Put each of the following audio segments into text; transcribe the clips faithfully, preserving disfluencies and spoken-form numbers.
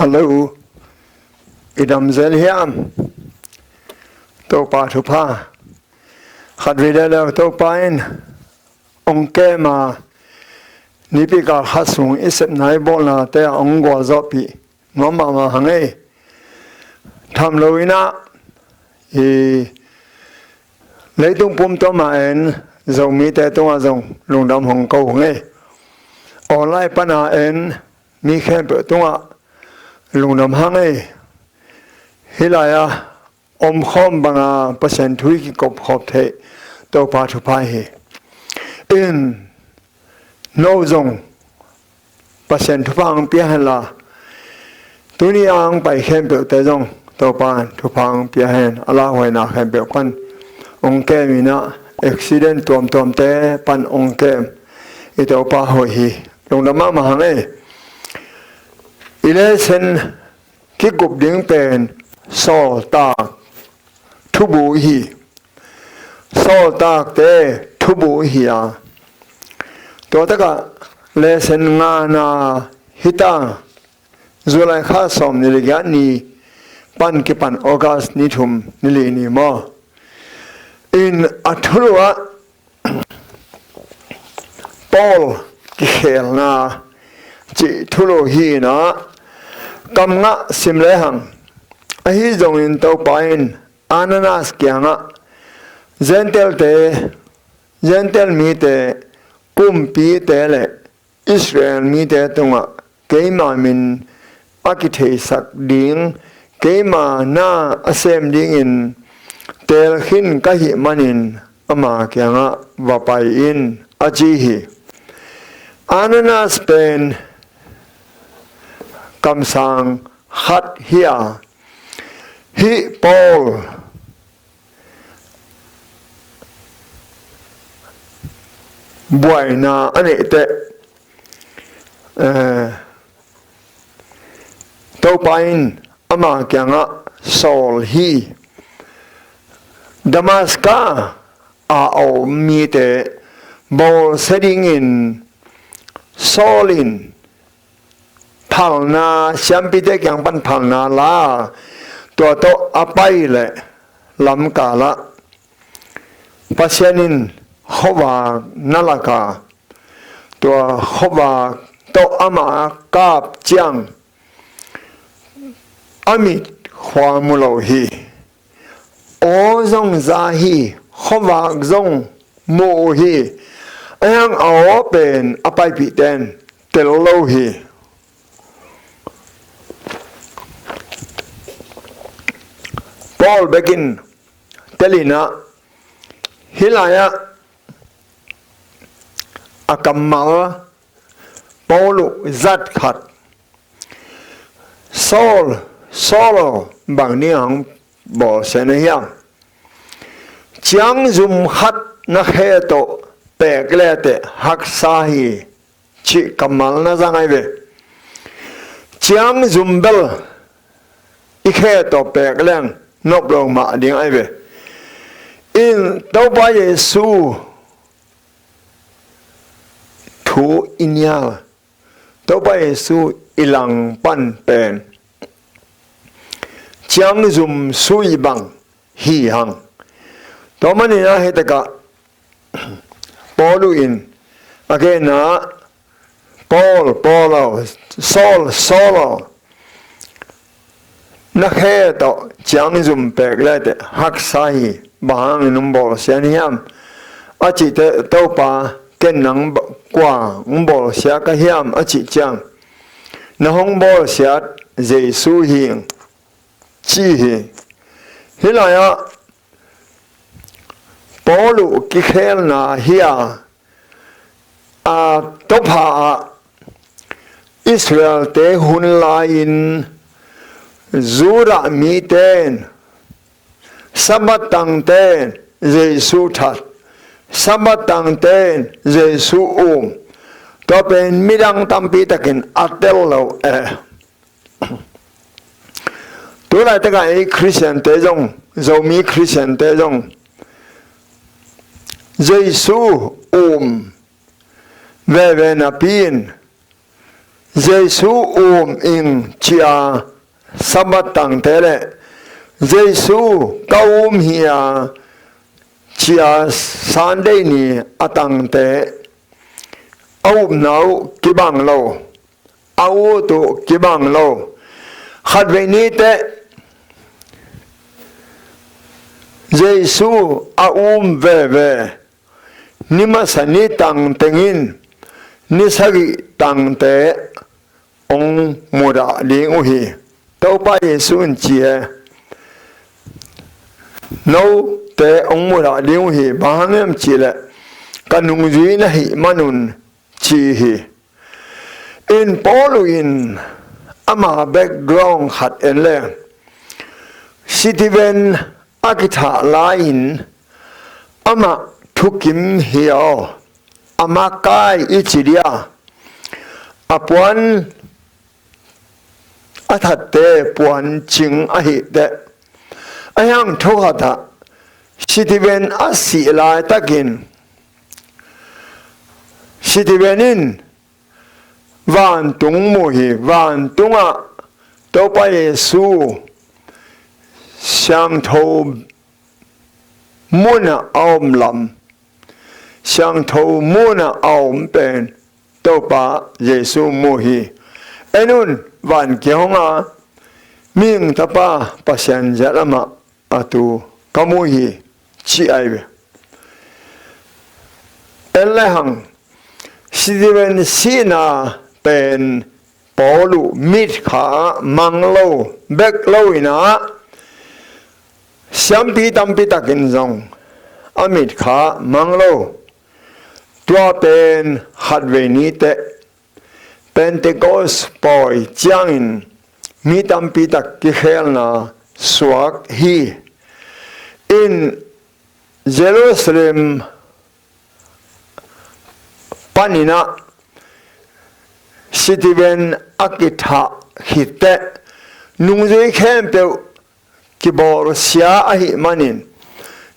Hello. I dam zel hiam? Topa thupha. Khat vei leh leu Topa in ong kem a, nipi kal khat sung i sepna i bawlnate ah ong gualzawhpih nuam mahmah hang ei. Tham lo in ah, i leitung pumtuam ah en Zomite tungah zong lungdam hong ko hang ei. Online pan a en mi khempeuh tungah lungdam hang ei. Hih lai-a omkhawm banga Pasian thu i kikopkhop theih Topa thupha hi. In no zong Pasian thupha ang pia hen la, tuni ang pai khempeuhte zong Topa thupha ang pia hen, a lauhuaina khempeuh pan ong kem in ah, accident tuamtuamte pan ong kem i Topa hoih hi. Lungdam mahmah hang ei. I lesson kikup ding pen Sawltak thubu hi. Sawltakte thubu hi a, tua takah lesson ngana hita. July kha sawm ni le giat ni pan kipan August ni thum ni li ni maw? In a thulu ah Paul kikhelna cih thulu hi in ah, kam ngah sim lehang, ahi zongin Topa in Ananias kiangah, Gentile-te, Gentile mite, kumpite le Israel mite tungah keima min a kitheisak ding, keima na a sem dingin teel khin ka hih manin ama kiangah va pai in, a ci hi. Ananias pen kamsang khat hi a, hih Paul buaina a neih teh, eh, Topa in ama kiangah, Saul hi, Damascus a a om mite bawlsia dingin Saul in phalna, siampite kiang pan phalna la, tua tawh a pai leh lamkal ah Pasian in khuavak na lak a, tua khuavak tawh amah a kap ciang a mit khua mu lo hi. Aw zong za hi, khuavak zong mu uh hi. Ahi hang a aw pen a paipihte in tel lo hi. Paul bek in tel in ah, hih lai-ah a kammal Paul uh zat khat, Saul, Saul aw, bang ding a hong bawlsia na hiam? Ciangzum khat na khe tawh peek le teh haksa hi, cih kammal na zang ahi ve. Ciangzum bel i khe tawh peek leng nop lo mah ding ahi ve. In Topa Jesu thu i nial, Topa Jesu i langpan pen ciangzum sui bang hi hang. Tua manin ah hih takah Paul uh in a genna, Paul, Paul aw, Saul, Saul aw, na khe tawh ciangzum peek le teh haksa hi, bang hangin hong bawlsia na hiam? A cih teh, Topa, ken nang ba-, kua hong bawlsia ka hiam? A cih ciang, na hong bawlsiat Jesu hi, ci hi. Hih lai-ah Paul uh kikhelna hi a, a tawpha ah Israel-te hun lai-in Judah mite in Sabbath tangte in Jesu that, Sabbath tangte in Jesu um, tua pen midang tampi takin a tel lo e. Tulaitak ah ei Khristiante zong, Zomi Khristiante zong Jesu um veve napi in Jesu um ing ci-a Sabbath tangte le Jesu ka um hi a ci-a Sunday ni a tangte a upna uh kibang lo, a ut uh kibang lo. Khatvei ni teh Jesu a um veve ni masa ni tang tengin ni sagih tangte hong mudah ding uh hi. Topa Jesu in ci e, note hong mudah ding uh hi. Bang hang hiam cihleh ka nungzui na hih manun ci hi. In Paul uh in ama background khat en le, Stephen a kithah lai-in amah thukim hi aw, a makai i ci dia, a puan a thatte puan cing ahih teh, a hiang thukhatah Stephen a sih laitakin Stephen in vantung mu hi. Vantungah Topa Jesu siangtho munah a om lam, siangtho munah a om pen Topa Jesu mu hi. En un, van kia hong a mihing tapa Pasian zia lamah a tu ka mu hi, ci ai ve. En le hang, Stephen sihna pen Paul uh mitkha ah mang lo, bek lo in ah siampi tampi takin zong a mitkha ah mang lo. Tua pen khatvei ni teh Pentecost pawi ciangin mi tampi tak kikhelna suak hi. In Jerusalem panin ah Stephen a kithah khit teh nungzui khempeuh kibawlsia ahih manin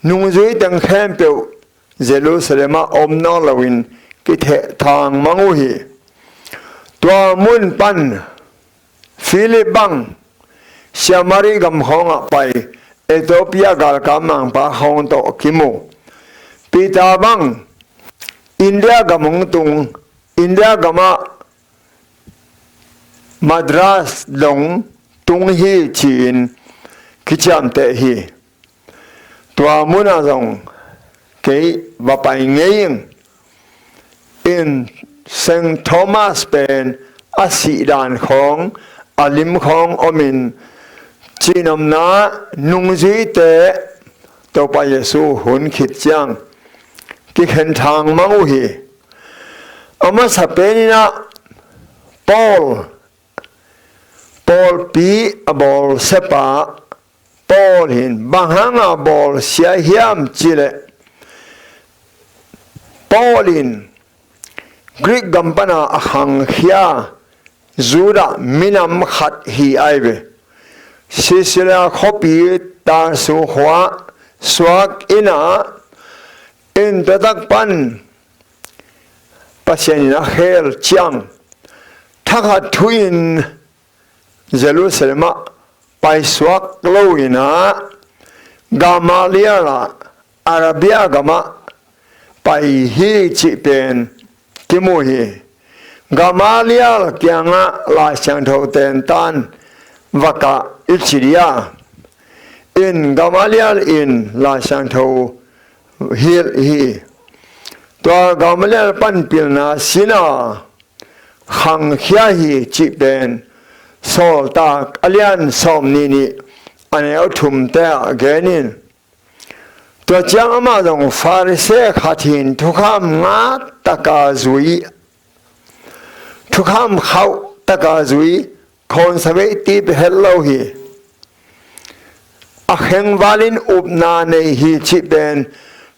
nungzui teng khempeuh Jerusalem ah om nawn loin kithehthang mang uh hi. Tua mun pan Philip bang Samaria gam khawngah pai, Ethiopia galkap mangpa khawng tawh kimu. Peter bang India gam hong tung, India gamah Madras dong tung hi ci-in kiciamteh hi. Tua munah zong kei va pai ngei ing. In Saint Thomas pen a sihdan khawng, a lim khawng omin, cihnopna nungzuite Topa Jesu hun khit ciang kikhenthang mang uh hi. A masa penin ah Paul, pawlpi a bawlsiapa Paul hin bang hanga bawlsia hiam cihleh, Paul in Greek gam pana a khangkhia Judah minam khat hi ai ve. Cilicia khuapi Tarsu khua suak in ah, in tua tak pan Pasian in a khel ciang, thakhat thu-in Jerusalem ah paisuak lo in ah, Gamaliel ah Arabia gamah pai hi cih pen kimu hi. Gamaliel kiangah Lai Siangtho tentan vakah i ci dia. In Gamaliel in Lai Siangtho hilh hi. Tua Gamaliel panpilna sina khangkhia hi cih pen Sawltak a lian sawm nih nih a neu thumte ah gen in. Tua ciang amah zong Pharisee khat hin thukham ngak taka zui, thukham khauh taka zui, conservative het lo hi. A khengvalin upna nei hi cih pen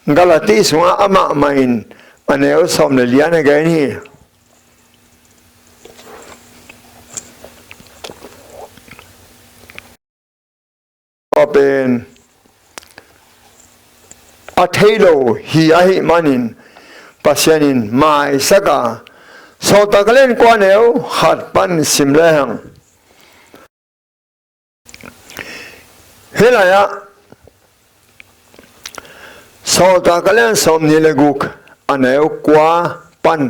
Galati sungah amah mah in a neu sawm le lian a gen hi. Tua pen a thei lo hi ahih manin Pasian in maisak a, Sawltak a lian kua neu khat pan sim lehang, hih lai-ah Sawltak a lian sawmnih le guk, a neu kua pan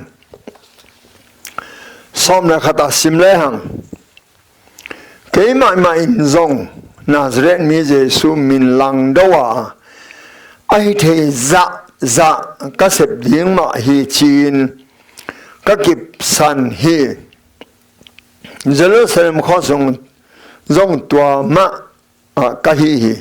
sawm le khat ah sim lehang, keimah mah in zong Nazareth mi Jesu min langdo a, a hi thei zahzah ka sep ding mah hi ci-in ka kipsan hi. Jerusalem khua sung zong tua mah ah ka hi hi.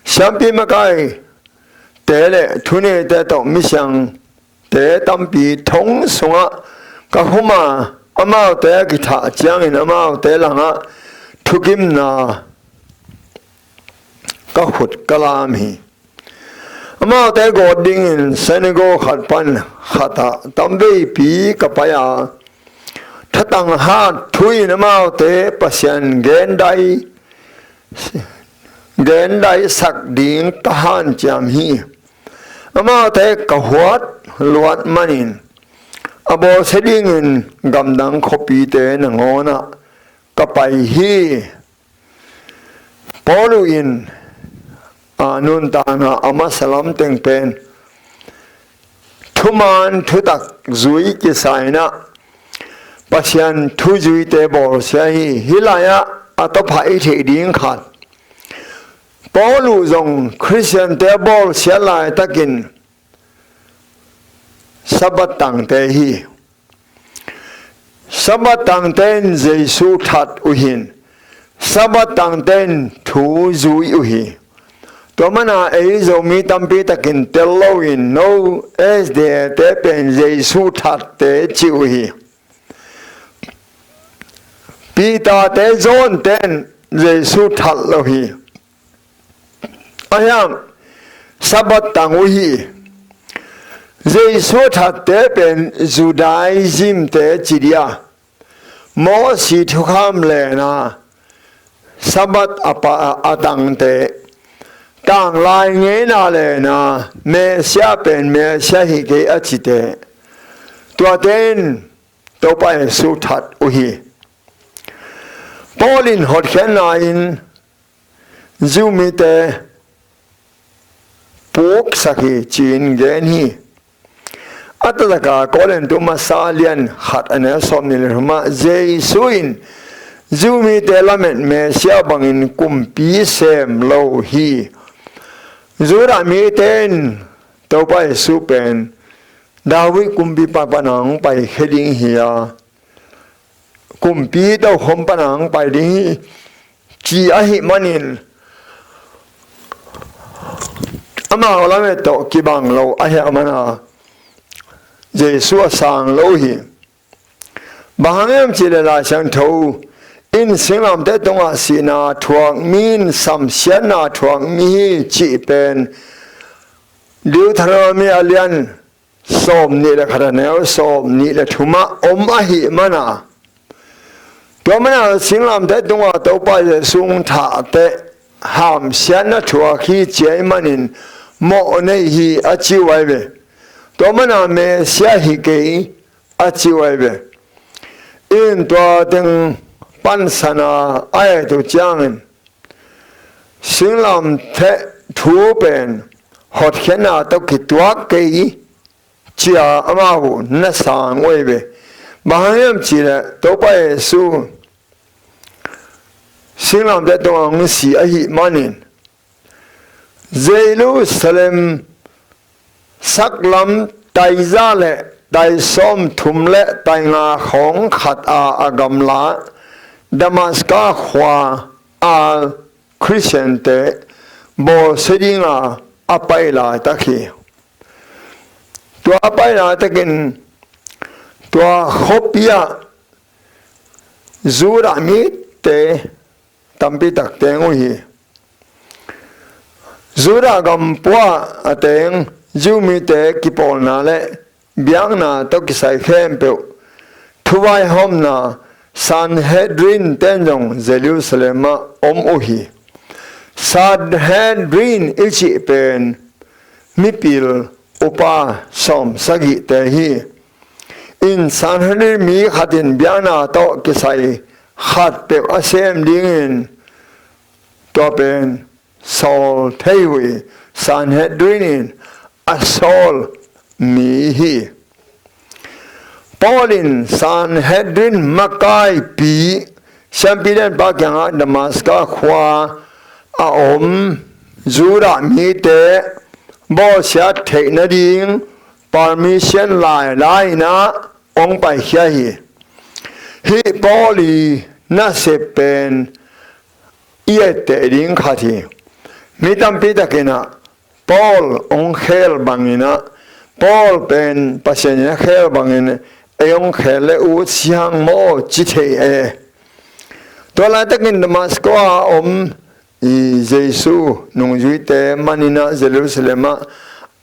Siampi makaite le thuneite tawh misiangte tampi thong sungah ka khum a, amaute a kithah ciangin amaute langah thukimna ka khut ka lam hi. Amaute gawt dingin synagogue khat pan khat ah tamveipi ka pai a, thatang hat thu in amaute Pasian gendai, gendai sak ding ka hanciam hi. Amaute ka huat luat manin a bawlsia dingin gamdang khuapite nangawnah ka pai hi. Paulu in a nuntakna a masa lam teng pen thuman thutak zui kisaina Pasian thuzuite bawlsia hi. Hih lai-ah a tawpah i theih ding khat, Paulu zong Khristiante bawlsia laitakin Sabbath tangte hi. Sabbath tangte in Jesu that uh hi. Sabbath tangte in thu zui uh hi. Tua mana ei Zomi tampi takin tel loin no S D A te pen Jesu thatte ci uh hi. Peter te John ten Jesu that lo hi. Ahiam Sabbath tang uh hi. Jesu thatte pen Judaism te ci dia, Mosi thukham lena Sabbath a pa a tangte, tanglai ngeina lena Messiah pen Messiah hi kei a cite, tuate in Topa Jesu that uh hi. Paul in hotkhiatna in Jew mite puksak hi ci-in gen hi. A taktak a Korin tu masa lian khat a neu sawmnih le thumah Jesu in Jew mite lamet Messiah bangin kumpi sem lo hi. Judah mite in Topa Jesu pen David kumpipa pana hong paikhia ding hi a, kumpi tokhom pana hong pai ding hi ci ahih manin, amau lamet tawh kibang lo ahih mana Jesu a sang lo hi. Bang hang hiam cihleh Lai Siangtho in singlamteh tungah sihna thuak mi in samsiatna thuak mi hi cih pen Deuteronomy a lian sawmnih le khat a neu sawmnih le thumah om ahih mana, tua mana singlamteh tungah Topa Jesu hong thah teh hamsiatna thuak hi ci ahih manin mawh nei hi a ci uh ahi ve. Tua mana Messiah hi kei a ci uh ahi ve. In tua teng pansan a a et uh ciangin singlamteh thu pen hotkhiatna tawh kituak kei ci-a amau na sang uh ahi ve. Bang hang hiam cihleh Topa Jesu singlamteh tungah hong si ahih manin Jerusalem saklam taiza le taisawm thum le tainga khawng khat a a gamla Damascus khua a Khristiante bawlsia dinga a pai laitak hi. Tua a pai laitakin tua khuapi ah Judah mite tampi tak teng uh hi. Judah gam pua a teng Jew mite kipawlna le biakna tawh kisai khempeuh thuvaihawmna Sanhedrin ten zong Jerusalem ah om uh hi. Sanhedrin i cih pen mipil upa sawm sagihte hi. in Sanhedrin mi khat in biakna tawh kisai khat peuh a sem dingin tua pen sawl thei uh hi. Sanhedrin in a sawl mi hi. Paul in Sanhedrin makaipi, siampi lianpa kiangah Damaska khua a om Judah mite bawlsiat theih nading permission lai lai-in ah hong paikhia hi. Hih Paul i nasep pen i etteh ding khat hi. Mi tampi takin ah Paul hong khel bangin ah, Paul pen Pasian in a khel bangin ei hong khel le ut siang maw ci thei e. Tua laitakin Damasko a om i Jesu nungzuite manin ah Jerusalem ah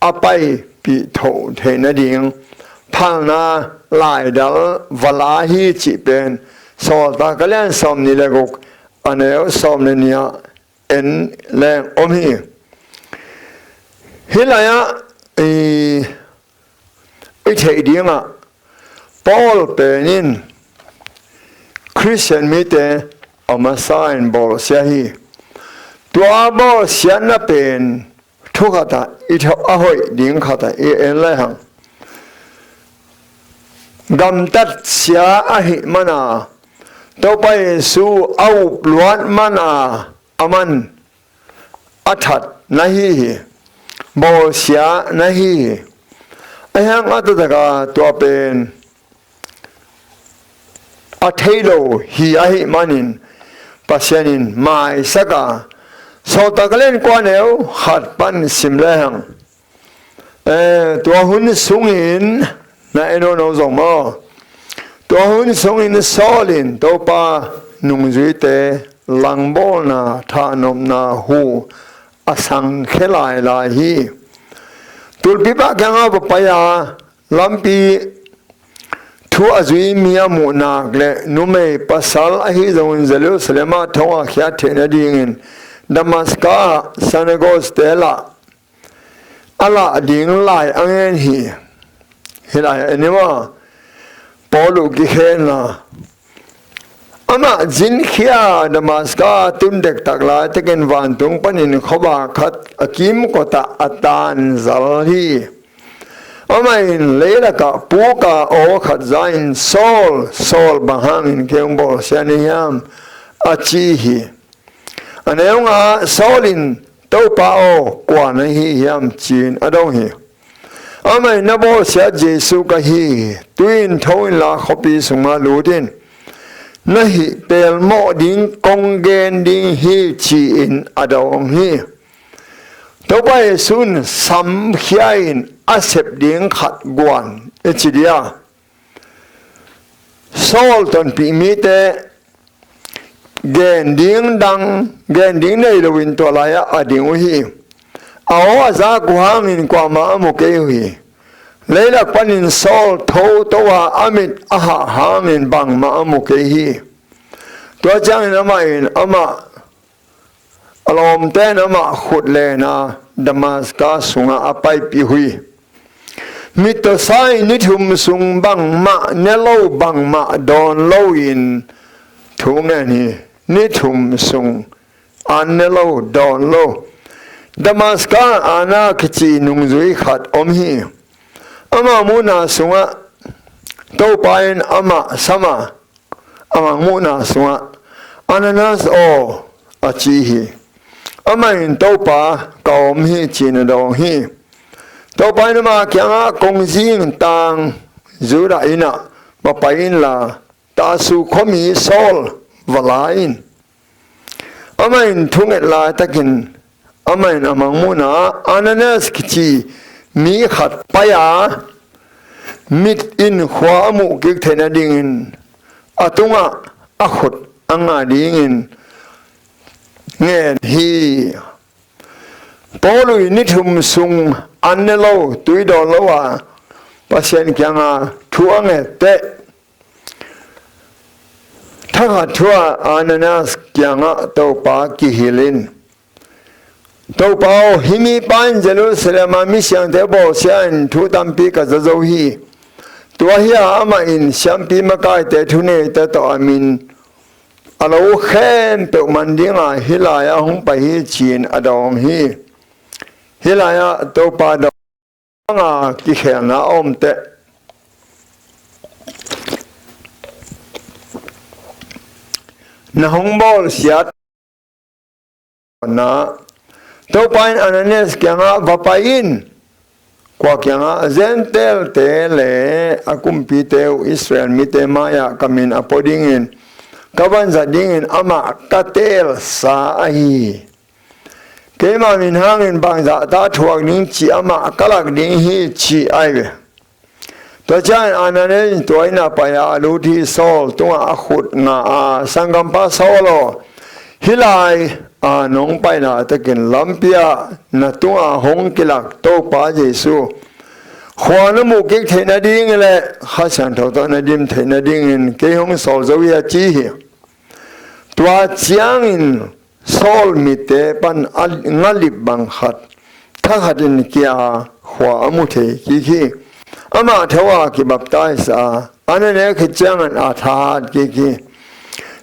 a paipih thoh theih nading phalna laidal va la hi cih pen Sawltak a lian sawm nih le guk, a neu sawm le nih ah en leng om hi. Hih lai-ah i, i theih dingah Paul pen in Khristian mite a masa in bawlsia hi. Tua bawlsiatna pen thu khatah i tho-, a hoih ding khatah i en lai hang. Gamtatsia ahih mana Topa Jesu a up luat mana aman a that na hi hi. Bawlsia na hi hi. A hiang a taktak a tua pen a thei lo hi ahih manin Pasian in maisak a, Sawltak a lian kua neu khat pan sim le hang. Eh, tua hun sungin na en no zong maw. Tua hun sungin Saul in Topa nungzuite langbawlna thahnopna hu a sangkhia lailai hi. Tulpi pa kiangah va pai a lampi thu a zui mi a muh nak le numei pasal ahi zongin Jerusalem ah thong a khiat theih nadingin Damaska ah synagogue te lah a lah ding lai a ngen hi. Hih lai-ah en ni maw, Paul uh kikhenna. Amah zinkhia Damaska tun dektak laitakin vantung panin khuavak khat a kimkotah a tanzal hi. Amah in leilakah puka aw khat za-in, "Saul, Saul, bang hangin kei hong bawlsia na hiam?" a ci hi. A neu nga-ah Saul in, "Topa aw, kua na hi hiam?" ci-in a dong hi. Amah in, "Na bawlsiat Jesu ka hi. Tu-in tho inla khuapi sungah lut in. Na hih pelmawh ding kong gen ding hi," ci-in a dong hi. Topa Jesu in samkhia in a sep ding khat guan i ci dia. Saul tonpih mite gen ding dang, gen ding nei loin tua lai-ah a ding uh hi. A aw a zak uh hangin kuamah a mu kei uh hi. Leilak panin Saul thotho a, a mit a hah hangin bangmah a mu kei hi. Tua ciangin amah in amah a lawmte in amah khut len a Damaska sungah a paipih uh hi. Mittawsa in ni thum sung bangmah ne lo, bangmah dawn loin thu ngen hi. Ni thum sung an ne lo, dawn lo. Damaska Anna kici nungzui khat om hi. Amah muhna sungah Topa in amah sam a, amah muhna sungah, "Ananias aw," a ci hi. Amah in, "Topa, ka om hi," ci-in a dawng hi. Topa in amah kiangah, "Kong zing tang Judah inn ah va pai inla, Tarsu khuami Saul va la in." Amah in thunget laitakin amah in a mangmuhna ah Ananias kici mi khat pai a, mit in khua a muh kik theih nadingin a tungah a khut a nga dingin ngen hi. Paul in ni thum sung an ne lo, tui dawn lo a Pasian kianga thu a nget teh, thakhat thu-a Ananias kiangah Topa kihilh in, "Topa aw, hih mipa in Jerusalem ah misiangthe bawlsia in thu tampi ka za zo hi. Tua hi a, amah in siampi makaite, thuneite tawh a min a lo khempeuh man dinga hih lai-ah hong pai hi, ci-in a dawng hi. Hih lai-ah Topa dawng banga kikhelna a om teh, na hong bawlsiat na. Topa in Ananias kiangah, va pai in. Kua kiangah? Gentail-te le a kumpite uh Israel mite mai-ah ka min a pua dingin ka vanzat dingin amah ka teelsa ahi hi. Keima min hangin bangzahta thuak ding cih amah ka lak ding hi, ci ahi ve. Tua ciangin Ananias in tua inn ah pai a, a lut hi. Saul tungah a khut nga a, sanggampa Saul aw, hih lai-a nong pai laitakin lampi-ah na tungah hong kilak Topa Jesu khua na muh kik theih nading le Kha Siangtho tawh na dim theih nadingin kei hong sawl zo hi, a ci hi. Tua ciangin Saul mitte pan a ngalip bang khat thakhatin kia khua a mu thei kik hi. Amah tho a kibaptise a, Ananias khit ciangin a thahat kik hi.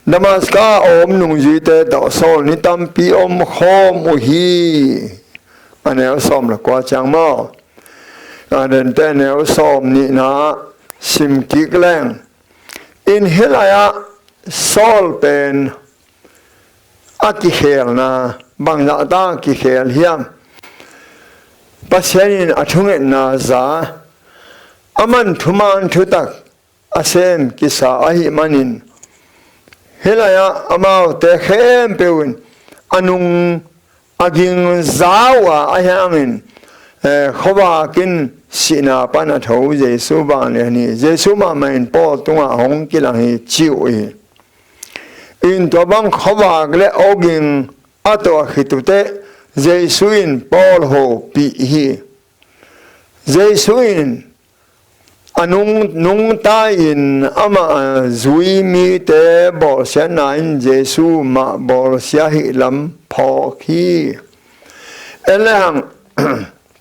Damascus a om nungzuite tawh Saul ni tampi om khawm uh hi. A neu sawm le kua ciang maw? A dente neu sawm nihna sim kik leng. In hih lai-ah Saul pen a kikhelna, bangzahta kikhel hiam? Pasian in a thungetna za, a man thuman thutak a sem kisa ahih manin, hih lai-ah amaute khempeuh in a nung a ging za uh a, ahi hangin, eh, khuavak in sihna pan a tho Jesu vanglian hi. Jesu mahmah in Paul tungah hong kilang hi, ci uh hi. In tua bang khuavak le awging a tuah khit uh teh Jesu in Paul hopih hi. Jesu in a nung, nungta-in amah a zui mite bawlsiatna in Jesu mah bawlsia hi lam phawk hi. En le hang,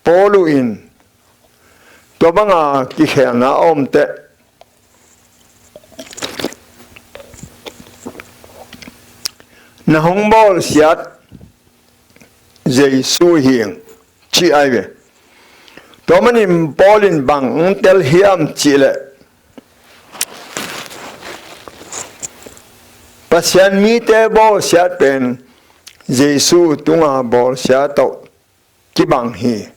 Paul uh in tua banga kikhelna a om teh, na hong bawlsiat Jesu hi, ci ahi ve. Tua manin Paul in bang hong tel hiam cih leh, Pasian mite bawlsiat pen Jesu tunga bawlsia tawh kibang hi.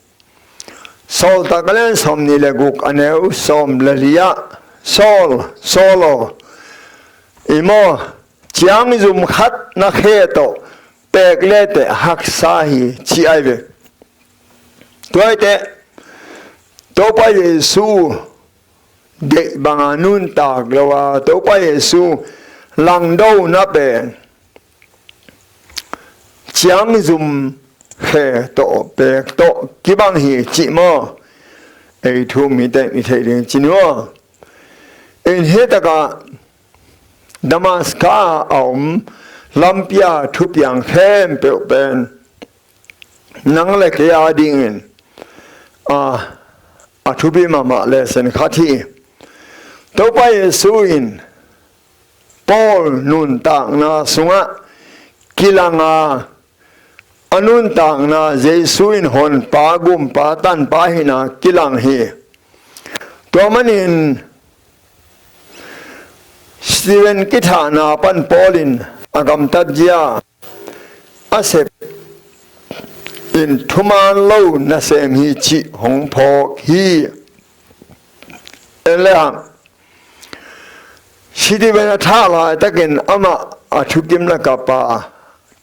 Sawltak a lian sawm nih le guk, a neu sawm le li-ah, Saul, Saul aw, i maw, ciangzum khat na khe tawh pek leteh haksa hi, ci ahi ve. Tua hi teh Topa Jesu deih banga nuntak lo a, Topa Jesu langdona pen ciangzum khe tawh pek tawh kibang hi, cih maw? Ei thu mite i theih ding ci ni maw? In hih takah Damascus a om lampi-a thupiang khempeuh pen nang le kei a dingin a, a thupi mahmah lesson khat hi. Topa Jesu in Paul nuntakna sungah kilang a, a nuntakna Jesu in honpa, gumpa, tanpa hihna kilang hi. Tua manin Stephen kithahna pan Paul in a gamtat zia a sep in thuman lo nasem hi cih hong phawk hi. En le hang, Stephen a thah laitakin amah a thukim lakah a,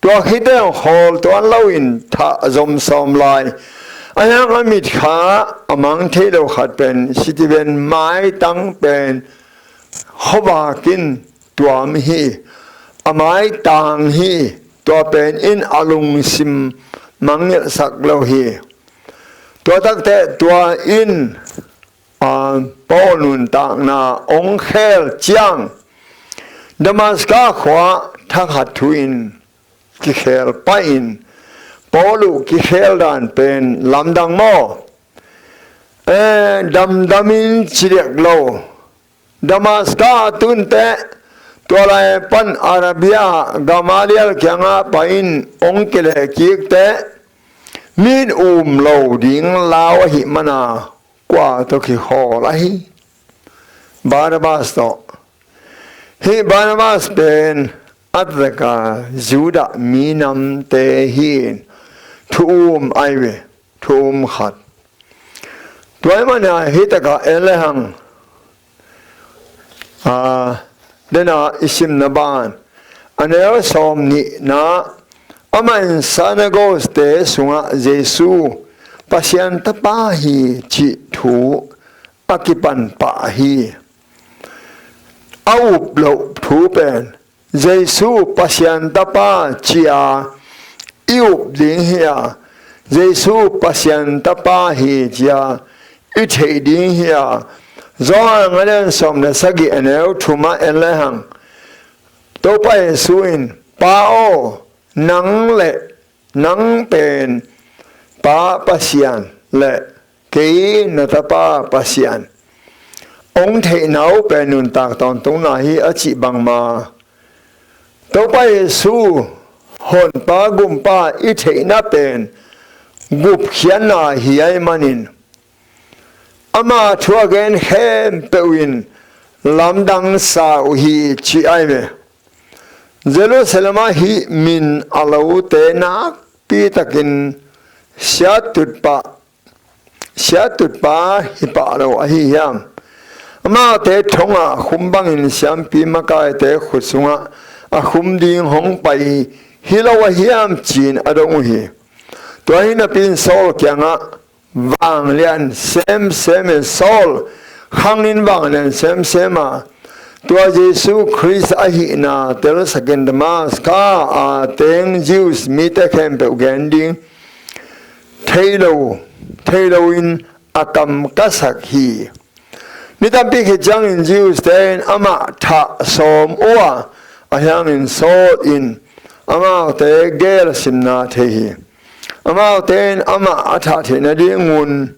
tua khit teh khawl tuan loin thah zom sawm lai. Ahi hang a mitkha a mang thei lo khat pen Stephen maitang pen khuavak in tuam hi, a maitang hi, tua pen in a lungsim mangngilhsak lo hi. Tua tak teh tua in, a, Paul nuntakna hong khel ciang Damascus khua thakhat thu in kikhel pah in, Paul uh kikhel dan pen lamdang maw? eh, damdamin ci dek lo. Damascus a tun teh, tua lai pan Arabia Gamaliel kiangah pai-in hong kilehkik teh, mi in um lo ding lau ahih manin kua tawh kikhawl ahi? Barnabas tawh. Hih Barnabas pen a taktak a Judah minamte hi in, thu-um ahi ve, thu-um khat. Tua ahih manin hih takah en lehang, a, dena i simna ban, a neu sawmnihna, amah in synagogue-te sungah Jesu Pasian Tapa hi cih thu a kipan pah hi. A up loh thu pen, Jesu Pasian Tapa ci-a i up ding hi a, Jesu Pasian Tapa hi ci-a i theih ding hi a, Johan a lian sawm le sagih a neu thum ah en lehang, Topa Jesu in, Pa aw, nang le, nang pen Pa Pasian le kei na Tapa Pasian hong theihna uh pen nuntak tawntungna hi a cih bangmah, Topa Jesu Honpa Gumpa i theihna pen gupkhiatna hi ahih manin, ama thu a gen khempeuh in lamdang sa uh hi cih ahi ve. Jerusalem ah hih min a lote nakpi takin siattutpa, siattutpa hi pah lo ahi hiam? Amaute thong a khum bangin siampi makaite khut sungah a khum ding hong pai hi lo ahi hiam ci-in a dong uh hi. Tua hi napi-in Saul kiangah vanglian semsem in, Saul khangin vanglian semsem a, tua Jesu Khrist ahihna telsakin Damascus a teng Jews mite khempeuh gen ding thei lo, thei loin a kam ka sak hi. Ni tampi khit ciangin Jews-te in amah thah sawm uh a, ahi hangin Saul in amaute gel simna thei hi. Amaute in amah a thah theih nadingun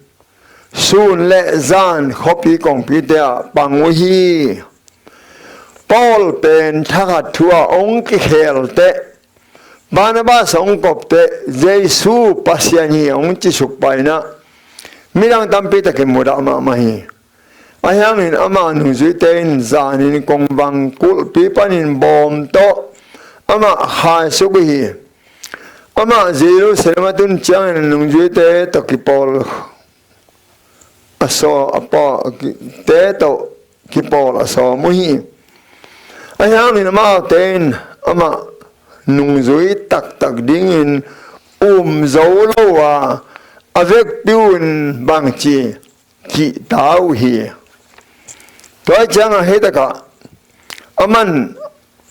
sun le zan khuapi kongpite ah pang uh hi. Paul pen thakhat thu a hong kikhel teh, Barnabas hong kop teh, Jesu Pasian hi hong cisuk pah in ah, midang tampi takin mudah mahmah hi. Ahi hangin ama nungzuite in zanin kongvang kulhpi panin bawm tawh amah khaisuk uh hi. Amah Jerusalem a tun ciangin nungzuite tawh kipawl a saw, a paw, te tawh kipawl a sawm uh hi. Ahi hangin amaute in amah nungzui taktak dingin um zo lo a, a vekpi un bangci kihta uh hi. Tua ciangah hih takah aman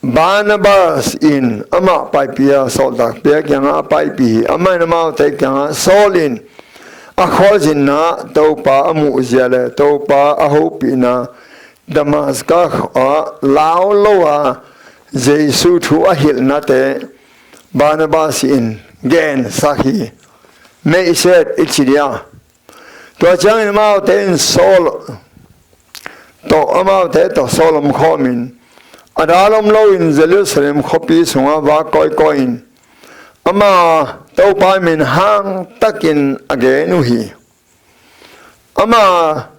Barnabas in amah paipih a, sawltakte kiangah a paipih hi. Amah in amaute kiangah, Saul in a khualzinna Topa a muhzia le Topa a hopihna Damascus ah lau lo a Jesu thu a hilhnate Barnabas in gensak hi. Meihset i ci dia. Tua ciangin amaute in Saul tawh, amaute tawh Saul om khawmin, a dal om loin Jerusalem khuapi sungah vak kawikawi in ama Topa min hangtakin a gen uh hi. Ama,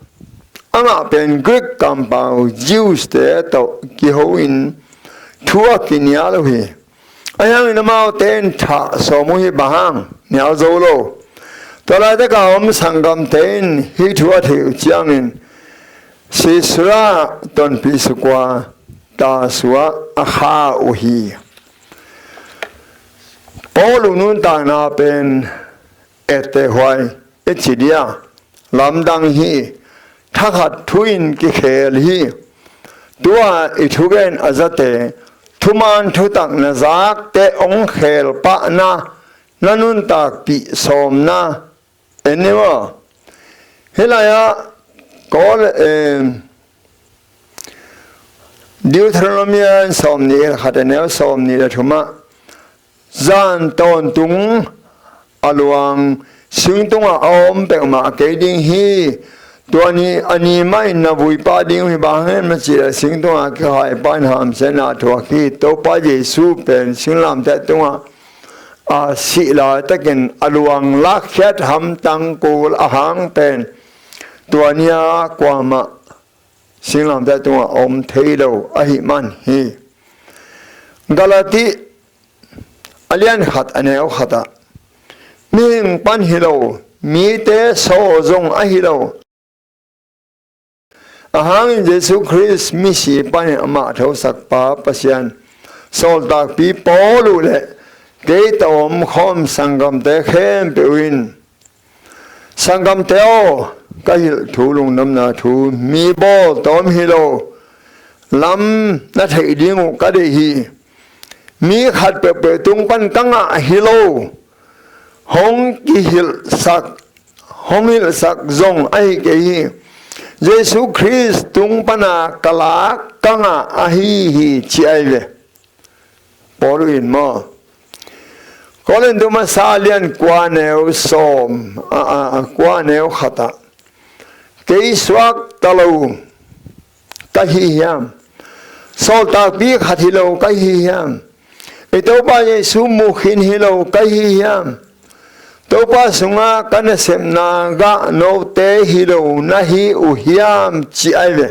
amah pen Greek kampau Jews-te tawh kiho in thu a kinial uh hi. Ahi hangin amaute in thah sawm uh hi. Bang hang? Nial zo lo. Tua laitak a om sanggamte in hih thu a theih uh ciangin Caesarea tonpih suk uh a, Tarso ah a kha uh hi. Paul' nuntakna pen etteh huai i ci dia, lamdang hi. Thakhat thu in kikhel hi. Tua i thugen a zate, thuman thutak na zakte hong khel pahna, na nuntakpih sawmna en ni maw. Hih lai-ah Kawl, em, Deuteronomy sawmnih le khat a neu sawmnih le thum ah, zan tawntung a luang singtungah a om peuhmah kei ding hi. Tua ni a ni mah in na vui pah ding uh hi. Bang hang hiam cih leh singtungah kikhai pa in hamsiatna thuak hi. Topa Jesu pen singlamteh tungah a sih laitakin a luang lakkhiat hamtang kul a hang pen tua ni-a kuamah singlamteh tungah om thei lo ahih man hi. Galati a lian khat a neu khatah, mihing pan hi lo, mite saw zong ahi lo, ahang in Jesu Khrist misi panin amah thosakpa Pasian sawltakpi Paul uh le kei tawh omkhawm sanggamte khempeuh in, sanggamte aw, ka hilh thu lungdamna thu mi bawl tawm hi lo lam na theih ding uh ka deih hi. Mi khat peuhpeuh tung pan ka ngah hi lo. Hong kihilhsak, hong hilhsak zong ahi kei hi. Jesu Khrist tung pana ka lak ka ngah ahi hi, ci ahi ve. Paul in maw, Korintu masa lian kua neu sawm, a, a, a, kua neu khatah, kei suak ta lo ka hi hiam? Sawltakpi khat hi lo ka hi hiam? I Topa Jesu mu khin hi lo ka hi hiam? Topa sungah ka nasepna gah note hi lo na hi uh hiam, ci ahi ve.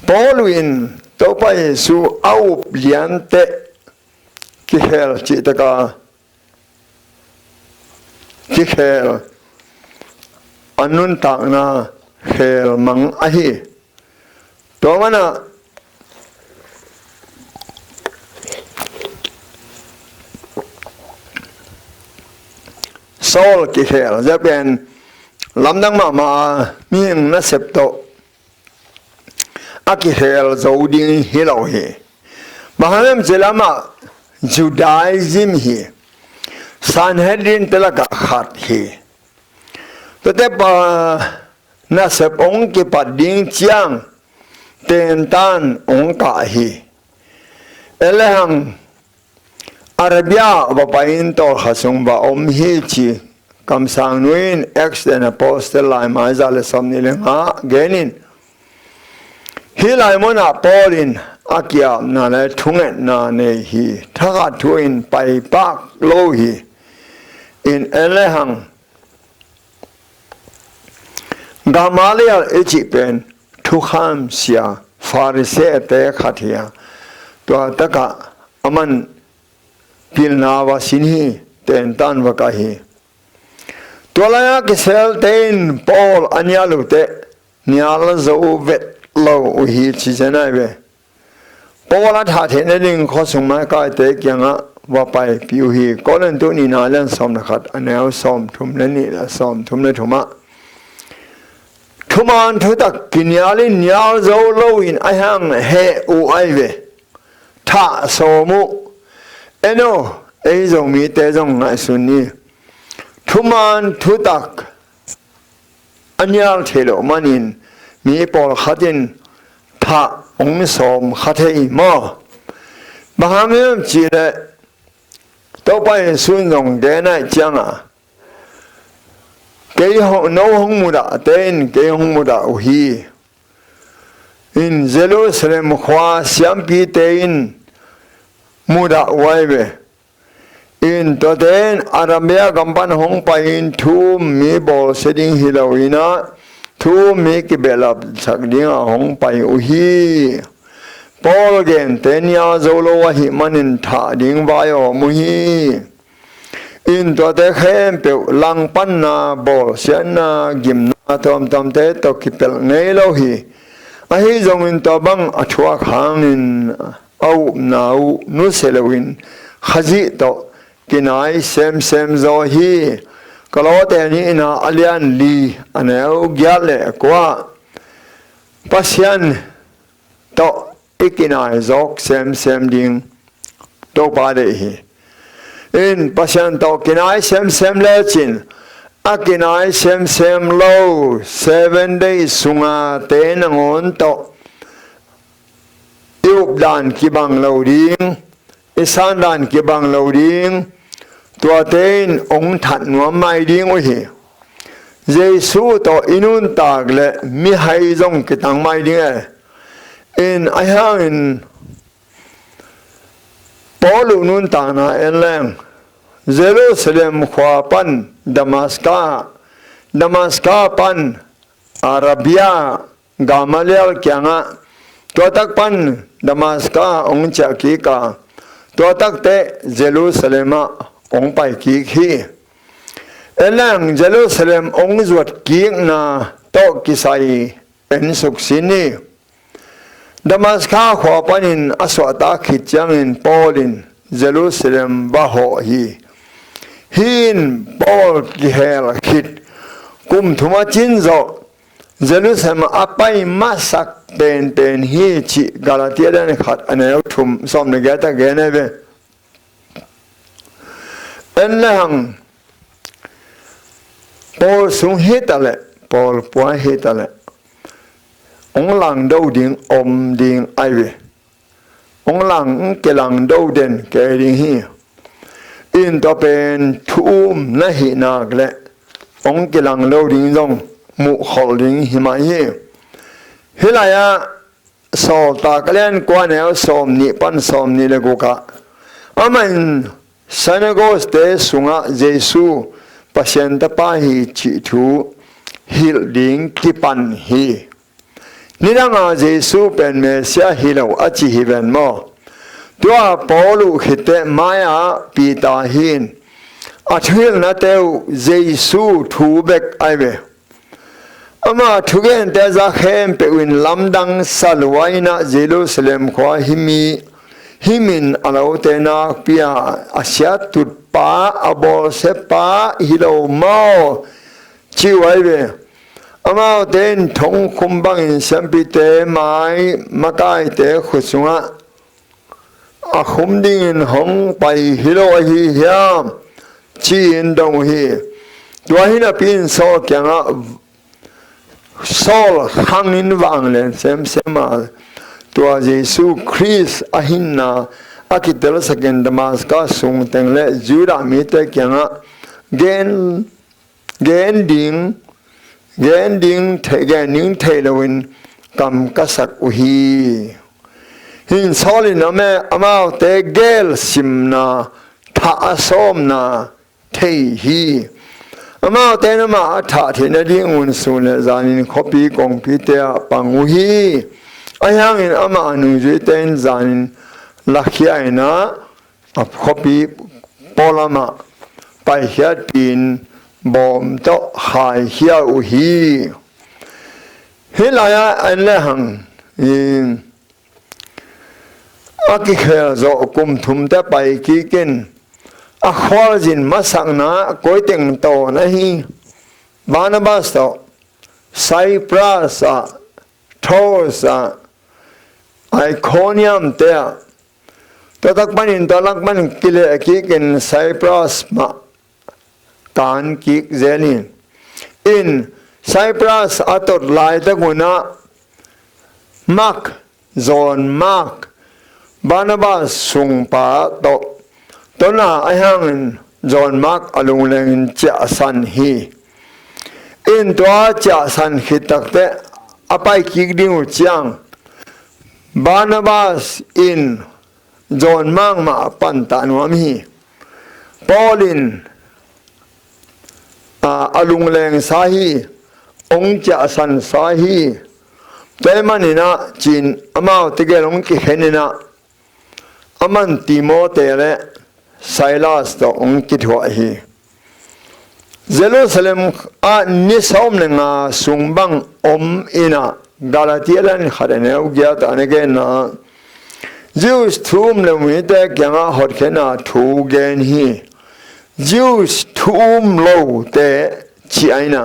Paul in Topa Jesu a up lianteh kikhel cihtaka kikhel a nuntakna khel mang ahi. Tua manah Saul kikhel zia pen lamdang mahmah a, mihing nasep tawh a kikhel zo ding hi lo hi. Bang hang hiam cih leh amah Judaism hi, Sanhedrin te lakah khat hi. Tuate pa nasep hong kipat ding ciang tentan hong kah hi. En le hang Arabia va pai-in tawlkhat sung va om hi ci kamsangnu in Acts and Apostle laimai za le sawmnih le nga genin, hih lai munah Paul in a ki-apna le thungetna nei hi. Thakhat thu in paipak lo hi. In en le hang Gamaliel i cih pen thukham sia Pharisee te khat hi a, tua takah aman pilna va sin hi, tentan va kah hi. Tua lai-a kiselte in Paul a nial uh teh nial zo vet lo uh hi ci zen ahi ve. Paul a thah theihna ding khuasung maikaite kiangah va paipih uh hi. Korintu nihna lian sawm le khat a neu sawmthum le nih le sawmthum le thumah, thuman thutak kinial in nial zo loin a hang heh uh ahi ve. Thah sawm uh. En aw, ei Zomite zong ngaihsun ni. Thuman thutak a nial thei loh manin mi pawlkhat in thah hong sawm kha thei maw? Bang hang hiam cih leh Topa Jesu in zong gen ahih ciangah, kei hong, no hong mudah te in kei hong mudah uh hi. In Jerusalem khua siampite in mudah uh ahi ve. In tuate in Arabia gam pan hong pai-in thu um mi bawlsia ding hi lo in ah, thu um mi kibehlapsak dingah hong pai uh hi. Paul gente nial zo lo ahih manin thah ding vai a om uh hi. In tuate khempeuh langpanna, bawlsiatna, gimna tuamtuamte tawh kipelh ngei lo hi. Ahi zongin tua bang a thuak hangin a upna uh nusia loin Khazih tawh kinai semsem zaw hi. Kolose nihna a lian li a neu giat le kua, Pasian tawh i kinai zawk semsem ding Topa deih hi. In Pasian tawh kinai semsem lecin a kinai semsem lo seven days sunga te nangawn tawh i updan kibang lo ding, i sandan kibang lo ding, tuate in hong that nuam mai ding uh hi. Jesu tawh i nuntak le mihai zong kitang mai ding e. In ahi hangin Paul uh nuntakna en leng, Jerusalem khua pan Damaska, Damaska pan Arabia, Gamaliel kiangah, tua tak pan Damaska hong ciah kik a, tua tak teh Jerusalem ah hong pai kik hi. En leng Jerusalem hong zuat kikna tawh kisai en suksin hi. Damaska khua panin a suahtak khit ciangin Paul in Jerusalem va hawh hi. Hih in Paul kihel khit kum thum a cin zawh Jerusalem a pai masak penpen hi cih Galatia dan khat a neu thum sawm le giat ah gen ahi ve. En le hang Paul sung hi ta leh, Paul pua hi ta leh, hong langdo ding om ding ahi ve. Hong lang, hong kilangdo den kei ding hi. In tua pen thu um na hih nak leh hong kilangdo ding zong muhkholh ding hi mah hi. Hih lai-ah Sawltak a lian kua neu sawm nih pan sawm nih le guk ah, amah in synagogue-te sungah Jesu Pasian Tapa hi cih thu hilh ding kipan hi. Nidanga Jesu pen Messiah hi lo a ci hi ven maw? Tua Paul uh khit teh mai-ah Peter hi in, a thuhilhnate uh Jesu thu bek ahi ve. Ama thugente a za khempeuh in lamdang sa lua in ah Jerusalem khua himi, himin a lote nakpi-a a siattutpa, a bawlsiapa hi lo maw? Ci uh ahi ve. Amaute in thongkhum bangin siampite mai, makaite khut sungah a khum dingin hong pai hi lo ahi hiam? Ci-in dong uh hi. Tua hi napi-in Saul kiangah Saul khangin vanglen semsem a, tua Jesu Khrist a hinna a kitelsakin Damascus sung teng le Judah mite kiangah gen gen ding, gen ding thei, gen ding thei loin kam ka sak uh hi. Hih in Saul in amah, amaute gel simna, thah a sawmna thei hi. Amaute in amah a thah theih nadingun sun le zanin khuapi kongpite ah pang uh hi. Ahi hangin amah a nungzuite in zanin lakhia in ah a khuapi pualamah paikhiatpih in bawm tawh khaikhia uh hi. Hih lai-ah en le hang, a kikhel zawh kum thumte pai kik in a khualzin masakna koi teng tawn ahi? Barnabas tawh Cyprus ah, Troas ah, Iconium te ah, tua tak panin tua lak panin kileh kik in Cyprus mah kan kik zel hi. In Cyprus a tot laitak un ah Mark, John Mark, Barnabas sungpa tawh tona ahi hangin John Mark a lunglengin ciahsan hi. In tua ciahsan khit takteh a pai kik ding uh ciang Barnabas in John Mark mah a pantah nuam hi. Paul in a, a lunglengsa hi, hong ciahsansa hi. Tua ahih manin ah ci-in amaute gel hong kikhen in ah, aman Timote le Silas tawh hong kithuah hi. Jerusalem ah ni sawm le nga sung bang om in ah, Galatia lian khat a neu giat ah na genna, Jews thu um lo mite kiangah hotkhiatna thu gen hi. Jews thu um lote ci a hi na.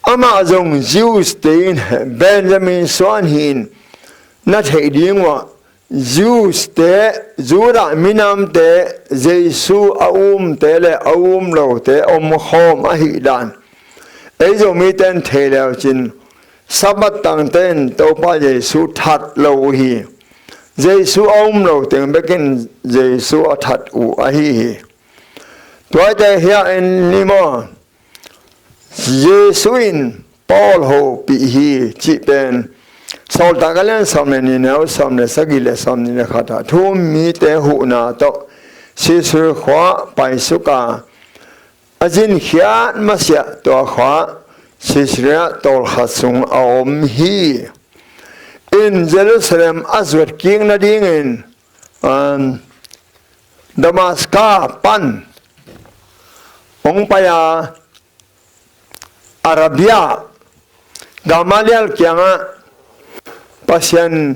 Amah zong Jews te in Benjamin suan hi in, na theih ding uh ah Jews te, Judah minamte, Jesu a umte le a um lote omkhawm ahih dan ei Zomite in thei le uh cin, Sabbath tangte in Topa Jesu that lo uh hi. Jesu a um lo teng bekin Jesu a that uh ahi hi. Tuate hiah en ni maw? Jesu in Paul hopih hi cih pen Sawltak a lian sawm le nih, neu sawm le sagih le sawm nih le khat ah thu-um mite huhna tawh Caesarea khua paisuk a, a zinkhiat masiah tua khua Caesarea tawlkhat sung a om hi. In Jerusalem a zuat kik nadingin, um, Damaska pan hong pai a, Arabia, Gamaliel kiangah Pasian